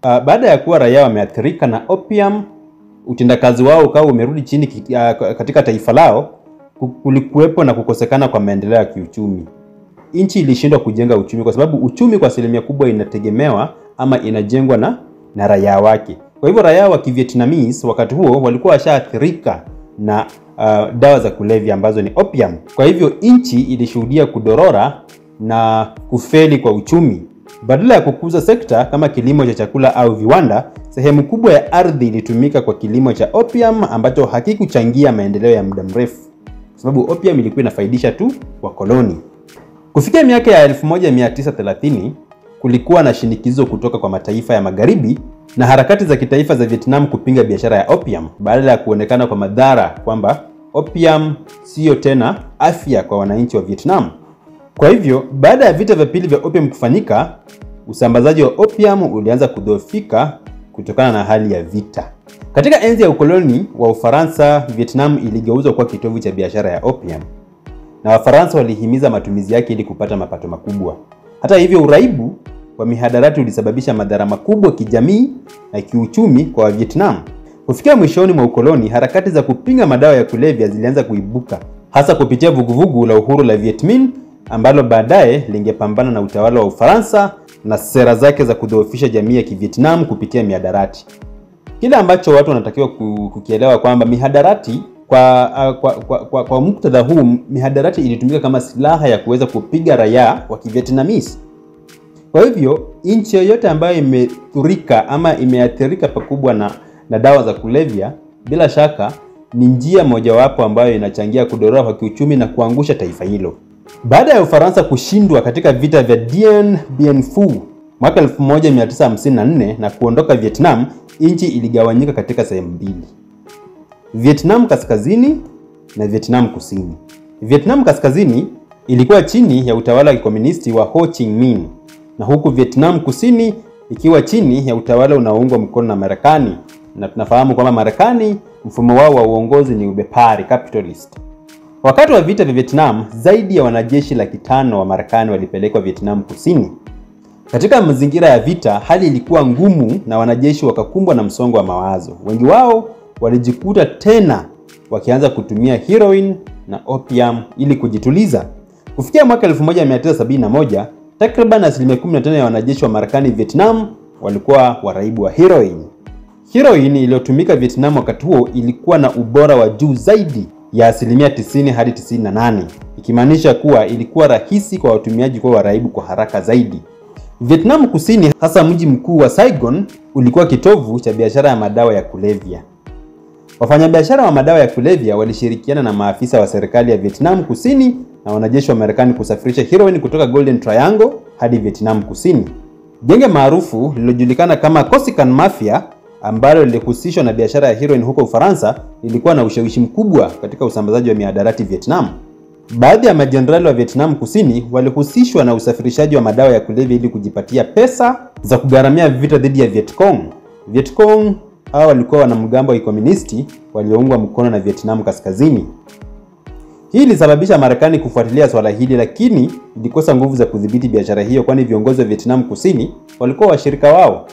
Baada ya kuwa raia wameathirika na opium, utendakazi wao ukawa umerudi chini katika taifa lao, kulikuwepo na kukosekana kwa maendeleo ya kiuchumi. Nchi ilishindwa kujenga uchumi kwa sababu uchumi kwa asilimia kubwa inategemewa ama inajengwa na raia wake. Kwa hivyo raia wa Kivietnamese wakati huo walikuwa washaathirika na dawa za kulevya ambazo ni opium. Kwa hivyo nchi ilishuhudia kudorora na kufeli kwa uchumi. Badala ya kukuza sekta kama kilimo cha chakula au viwanda, sehemu kubwa ya ardhi ilitumika kwa kilimo cha opium ambacho hakikuchangia maendeleo ya muda mrefu, kwa sababu opium ilikuwa inafaidisha tu wakoloni. Kufikia miaka ya 1930 kulikuwa na shinikizo kutoka kwa mataifa ya magharibi na harakati za kitaifa za Vietnam kupinga biashara ya opium, badala ya kuonekana kwa madhara kwamba opium siyo tena afya kwa wananchi wa Vietnam. Kwa hivyo, baada ya vita vya pili vya opium kufanyika, usambazaji wa opium ulianza kudhoofika kutokana na hali ya vita. Katika enzi ya ukoloni wa Ufaransa, Vietnam iligeuzwa kuwa kitovu cha biashara ya opium, na Wafaransa walihimiza matumizi yake ili kupata mapato makubwa. Hata hivyo, uraibu wa mihadarati ulisababisha madhara makubwa kijamii na kiuchumi kwa Vietnam. Kufikia mwishoni mwa ukoloni, harakati za kupinga madawa ya kulevya zilianza kuibuka, hasa kupitia vuguvugu la uhuru la Viet Minh ambalo baadaye lingepambana na utawala wa Ufaransa na sera zake za kudhoofisha jamii ya Kivietnam kupitia mihadarati. Kile ambacho watu wanatakiwa kukielewa kwamba mihadarati kwa muktadha huu, mihadarati ilitumika kama silaha ya kuweza kupiga raia wa Kivietnamese. Kwa hivyo nchi yoyote ambayo imethurika ama imeathirika pakubwa na dawa za kulevya, bila shaka ni njia mojawapo ambayo inachangia kudorora kwa kiuchumi na kuangusha taifa hilo. Baada ya Ufaransa kushindwa katika vita vya Dien Bien Phu mwaka 1954 na kuondoka Vietnam, nchi iligawanyika katika sehemu mbili: Vietnam Kaskazini na Vietnam Kusini. Vietnam Kaskazini ilikuwa chini ya utawala wa kikomunisti wa Ho Chi Minh, na huku Vietnam Kusini ikiwa chini ya utawala unaoungwa mkono na Marekani, na tunafahamu kwamba Marekani mfumo wao wa uongozi ni ubepari, capitalist. Wakati wa vita vya Vietnam, zaidi ya wanajeshi 500,000 wa Marekani walipelekwa Vietnam Kusini. Katika mazingira ya vita, hali ilikuwa ngumu na wanajeshi wakakumbwa na msongo wa mawazo. Wengi wao walijikuta tena wakianza kutumia heroin na opium ili kujituliza. Kufikia mwaka 1971, takriban 15% ya wanajeshi wa Marekani Vietnam walikuwa waraibu wa heroin. Heroin iliyotumika Vietnam wakati huo ilikuwa na ubora wa juu zaidi ya 90% hadi 98%, ikimaanisha kuwa ilikuwa rahisi kwa watumiaji kuwa waraibu kwa haraka zaidi. Vietnam Kusini, hasa mji mkuu wa Saigon, ulikuwa kitovu cha biashara ya madawa ya kulevya. Wafanyabiashara wa madawa ya kulevya walishirikiana na maafisa wa serikali ya Vietnam Kusini na wanajeshi wa Marekani kusafirisha heroin kutoka Golden Triangle hadi Vietnam Kusini. Genge maarufu lililojulikana kama Corsican Mafia, ambalo lilihusishwa na biashara ya heroin huko Ufaransa, lilikuwa na ushawishi mkubwa katika usambazaji wa mihadarati Vietnam. Baadhi ya majenerali wa Vietnam Kusini walihusishwa na usafirishaji wa madawa ya kulevya ili kujipatia pesa za kugharamia vita dhidi ya Vietcong. Vietcong hao walikuwa wanamgambo wa kikomunisti walioungwa mkono na Vietnam Kaskazini. Hii ilisababisha Marekani kufuatilia swala hili, lakini ilikosa nguvu za kudhibiti biashara hiyo, kwani viongozi wa Vietnam Kusini walikuwa washirika wao.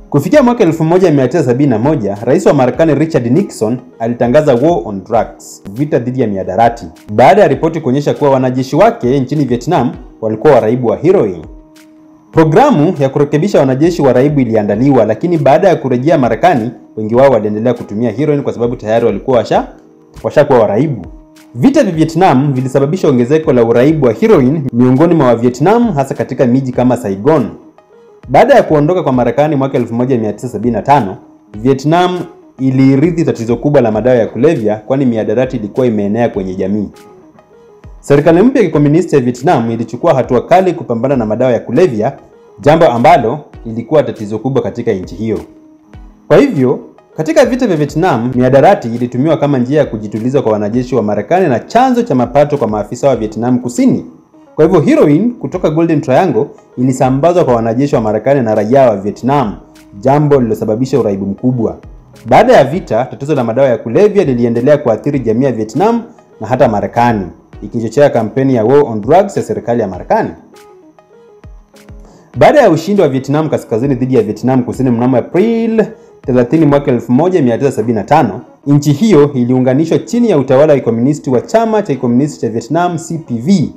Kufikia mwaka 1971, Rais wa Marekani Richard Nixon alitangaza War on Drugs, vita dhidi ya mihadarati, baada ya ripoti kuonyesha kuwa wanajeshi wake nchini Vietnam walikuwa waraibu wa heroin. Programu ya kurekebisha wanajeshi waraibu iliandaliwa, lakini baada ya kurejea Marekani, wengi wao waliendelea kutumia heroin kwa sababu tayari walikuwa washakuwa waraibu. Vita vya Vietnam vilisababisha ongezeko la uraibu wa heroin miongoni mwa Vietnam, hasa katika miji kama Saigon. Baada ya kuondoka kwa Marekani mwaka 1975, Vietnam ilirithi tatizo kubwa la madawa ya kulevya, kwani mihadarati ilikuwa imeenea kwenye jamii. Serikali mpya ya kikomunisti ya Vietnam ilichukua hatua kali kupambana na madawa ya kulevya, jambo ambalo lilikuwa tatizo kubwa katika nchi hiyo. Kwa hivyo, katika vita vya Vietnam, mihadarati ilitumiwa kama njia ya kujituliza kwa wanajeshi wa Marekani na chanzo cha mapato kwa maafisa wa Vietnam Kusini. Kwa hivyo heroin kutoka Golden Triangle ilisambazwa kwa wanajeshi wa Marekani na raia wa Vietnam, jambo lililosababisha uraibu mkubwa. Baada ya vita, tatizo la madawa ya kulevya liliendelea kuathiri jamii ya Vietnam na hata Marekani, ikichochea kampeni ya War on Drugs ya serikali ya Marekani. Baada ya ushindi wa Vietnam Kaskazini dhidi ya Vietnam Kusini mnamo April 30 mwaka 1975, nchi hiyo iliunganishwa chini ya utawala wa kikomunisti wa chama cha kikomunisti cha Vietnam CPV.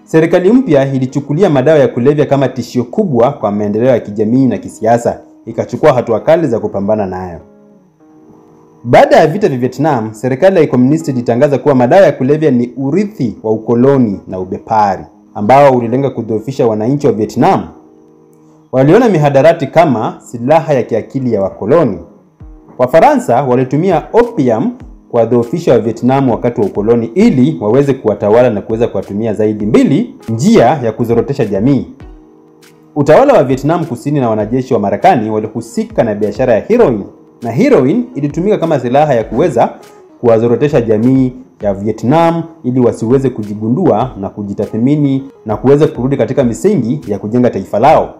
Serikali mpya ilichukulia madawa ya kulevya kama tishio kubwa kwa maendeleo ya kijamii na kisiasa, ikachukua hatua kali za kupambana nayo. Baada ya vita vya Vietnam, serikali ya kikomunisti ilitangaza kuwa madawa ya kulevya ni urithi wa ukoloni na ubepari ambao ulilenga kudhoofisha wananchi wa Vietnam. Waliona mihadarati kama silaha ya kiakili ya wakoloni. Wafaransa walitumia opium kuwadhoofisha wa Vietnam wakati wa ukoloni ili waweze kuwatawala na kuweza kuwatumia zaidi. Mbili, njia ya kuzorotesha jamii. Utawala wa Vietnam Kusini na wanajeshi wa Marekani walihusika na biashara ya heroin, na heroin ilitumika kama silaha ya kuweza kuwazorotesha jamii ya Vietnam ili wasiweze kujigundua na kujitathmini na kuweza kurudi katika misingi ya kujenga taifa lao.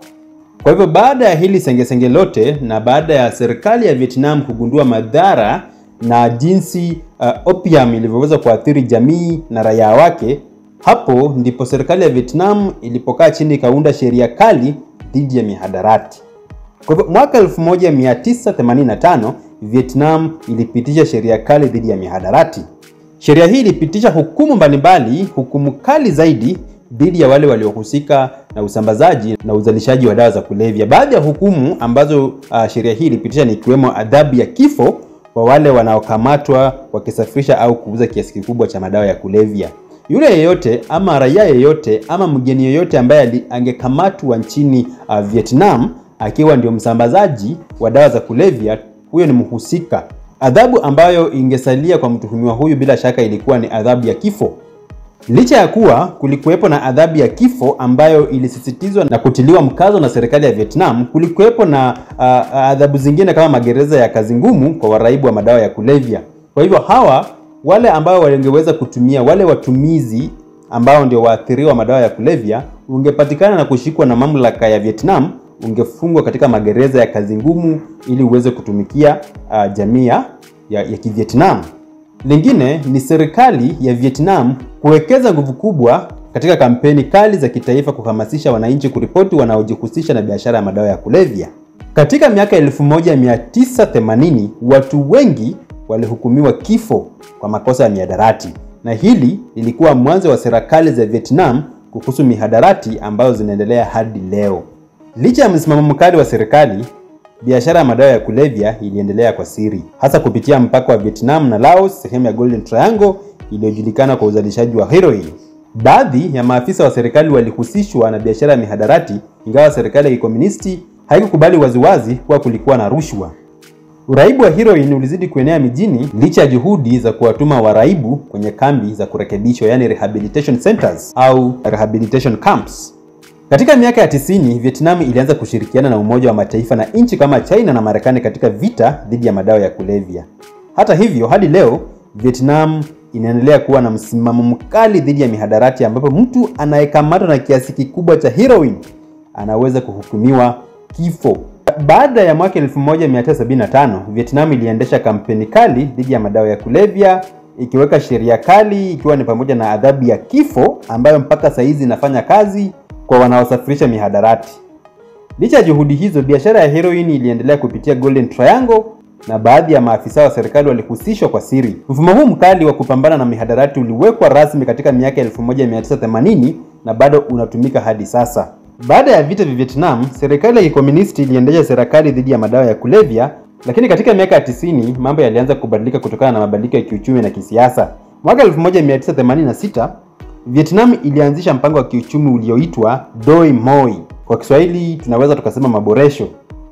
Kwa hivyo baada ya hili sengesenge lote na baada ya serikali ya Vietnam kugundua madhara na jinsi opium ilivyoweza kuathiri jamii na raia wake, hapo ndipo serikali ya Vietnam ilipokaa chini ikaunda sheria kali dhidi ya mihadarati. Kwa hivyo mwaka 1985 Vietnam ilipitisha sheria kali dhidi ya mihadarati. Sheria hii ilipitisha hukumu mbalimbali, hukumu kali zaidi dhidi ya wale waliohusika na usambazaji na uzalishaji wa dawa za kulevya. Baadhi ya hukumu ambazo sheria hii ilipitisha ni ikiwemo adhabu ya kifo kwa wale wanaokamatwa wakisafirisha au kuuza kiasi kikubwa cha madawa ya kulevya. Yule yeyote ama raia yeyote ama mgeni yeyote ambaye angekamatwa nchini Vietnam akiwa ndio msambazaji wa dawa za kulevya, huyo ni mhusika. Adhabu ambayo ingesalia kwa mtuhumiwa huyu bila shaka ilikuwa ni adhabu ya kifo. Licha ya kuwa kulikuwepo na adhabu ya kifo ambayo ilisisitizwa na kutiliwa mkazo na serikali ya Vietnam, kulikuwepo na adhabu zingine kama magereza ya kazi ngumu kwa waraibu wa madawa ya kulevya. Kwa hivyo hawa wale ambao wangeweza kutumia, wale watumizi ambao ndio waathiriwa wa madawa ya kulevya, ungepatikana na kushikwa na mamlaka ya Vietnam, ungefungwa katika magereza ya kazi ngumu ili uweze kutumikia jamii ya Kivietnam. Lingine ni serikali ya Vietnam kuwekeza nguvu kubwa katika kampeni kali za kitaifa kuhamasisha wananchi kuripoti wanaojihusisha na biashara ya madawa ya kulevya. Katika miaka 1980 watu wengi walihukumiwa kifo kwa makosa ya mihadarati, na hili lilikuwa mwanzo wa serikali za Vietnam kuhusu mihadarati ambazo zinaendelea hadi leo. Licha ya msimamo mkali wa serikali, biashara ya madawa ya kulevya iliendelea kwa siri, hasa kupitia mpaka wa Vietnam na Laos, sehemu ya Golden Triangle iliyojulikana kwa uzalishaji wa heroin. Baadhi ya maafisa wa serikali walihusishwa na biashara ya mihadarati, ingawa serikali ya kikomunisti haikukubali waziwazi kuwa kulikuwa na rushwa. Uraibu wa heroin ulizidi kuenea mijini licha ya juhudi za kuwatuma waraibu kwenye kambi za kurekebishwa, yani rehabilitation centers au rehabilitation camps. Katika miaka ya 90, Vietnam ilianza kushirikiana na Umoja wa Mataifa na nchi kama China na Marekani katika vita dhidi ya madawa ya kulevya. Hata hivyo, hadi leo Vietnam inaendelea kuwa na msimamo mkali dhidi ya mihadarati, ambapo mtu anayekamatwa na kiasi kikubwa cha heroin anaweza kuhukumiwa kifo. Baada ya mwaka 1975, Vietnam iliendesha kampeni kali dhidi ya madawa ya kulevya, ikiweka sheria kali ikiwa ni pamoja na adhabu ya kifo ambayo mpaka saizi inafanya kazi kwa wanaosafirisha mihadarati. Licha ya juhudi hizo, biashara ya heroin iliendelea kupitia Golden Triangle na baadhi ya maafisa wa serikali walihusishwa kwa siri. Mfumo huu mkali wa kupambana na mihadarati uliwekwa rasmi katika miaka 1980 na bado unatumika hadi sasa. Baada ya vita vya Vietnam, serikali ya kikomunisti iliendesha serikali dhidi ya madawa ya kulevya, lakini katika miaka ya 90 mambo yalianza kubadilika kutokana na mabadiliko ya kiuchumi na kisiasa. Mwaka 1986 Vietnam ilianzisha mpango wa kiuchumi ulioitwa Doi Moi. Kwa Kiswahili tunaweza tukasema maboresho.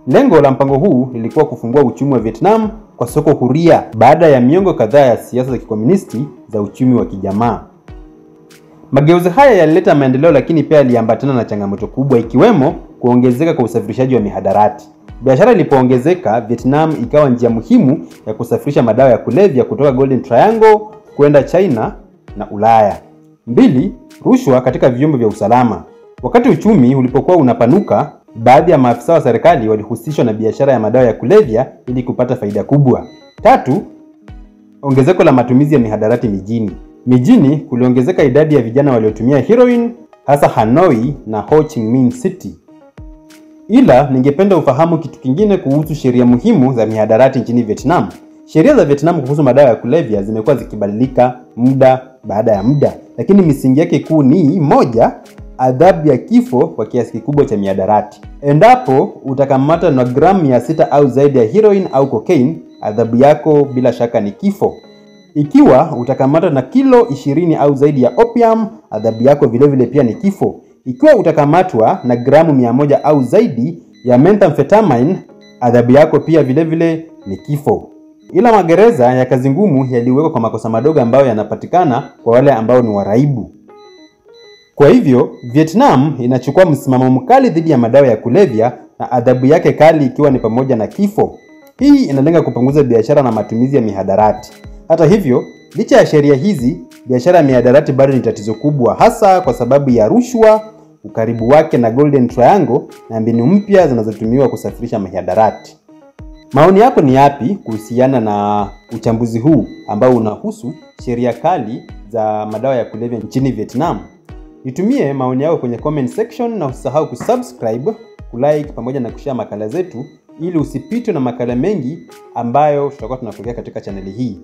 Lengo la mpango huu lilikuwa kufungua uchumi wa Vietnam kwa soko huria baada ya miongo kadhaa ya siasa za kikomunisti za uchumi wa kijamaa. Mageuzi haya yalileta maendeleo, lakini pia yaliambatana na changamoto kubwa ikiwemo kuongezeka kwa usafirishaji wa mihadarati. Biashara ilipoongezeka, Vietnam ikawa njia muhimu ya kusafirisha madawa ya kulevya kutoka Golden Triangle kwenda China na Ulaya. 2, rushwa katika vyombo vya usalama. Wakati uchumi ulipokuwa unapanuka, baadhi ya maafisa wa serikali walihusishwa na biashara ya madawa ya kulevya ili kupata faida kubwa. 3, ongezeko la matumizi ya mihadarati mijini. Mijini kuliongezeka idadi ya vijana waliotumia heroin, hasa Hanoi na Ho Chi Minh City. Ila ningependa ufahamu kitu kingine kuhusu sheria muhimu za mihadarati nchini Vietnam. Sheria za Vietnam kuhusu madawa ya kulevya zimekuwa zikibadilika muda baada ya muda, lakini misingi yake kuu ni moja, adhabu ya kifo kwa kiasi kikubwa cha mihadarati. Endapo utakamata na gramu 600 au zaidi ya heroin au cocaine, adhabu yako bila shaka ni kifo. Ikiwa utakamata na kilo 20 au zaidi ya opium, adhabu yako vilevile pia ni kifo. Ikiwa utakamatwa na gramu 100 au zaidi ya methamphetamine, adhabu yako pia vilevile ni kifo. Ila magereza ya kazi ngumu yaliwekwa kwa makosa madogo ambayo yanapatikana kwa wale ambao ni waraibu. Kwa hivyo, Vietnam inachukua msimamo mkali dhidi ya madawa ya kulevya na adhabu yake kali ikiwa ni pamoja na kifo. Hii inalenga kupunguza biashara na matumizi ya mihadarati. Hata hivyo, licha ya sheria hizi, biashara ya mihadarati bado ni tatizo kubwa, hasa kwa sababu ya rushwa, ukaribu wake na Golden Triangle na mbinu mpya zinazotumiwa kusafirisha mihadarati. Maoni yako ni yapi kuhusiana na uchambuzi huu ambao unahusu sheria kali za madawa ya kulevya nchini Vietnam? Nitumie maoni yako kwenye comment section na usisahau kusubscribe, kulike pamoja na kushare makala zetu ili usipitwe na makala mengi ambayo tutakuwa tunapokea katika chaneli hii.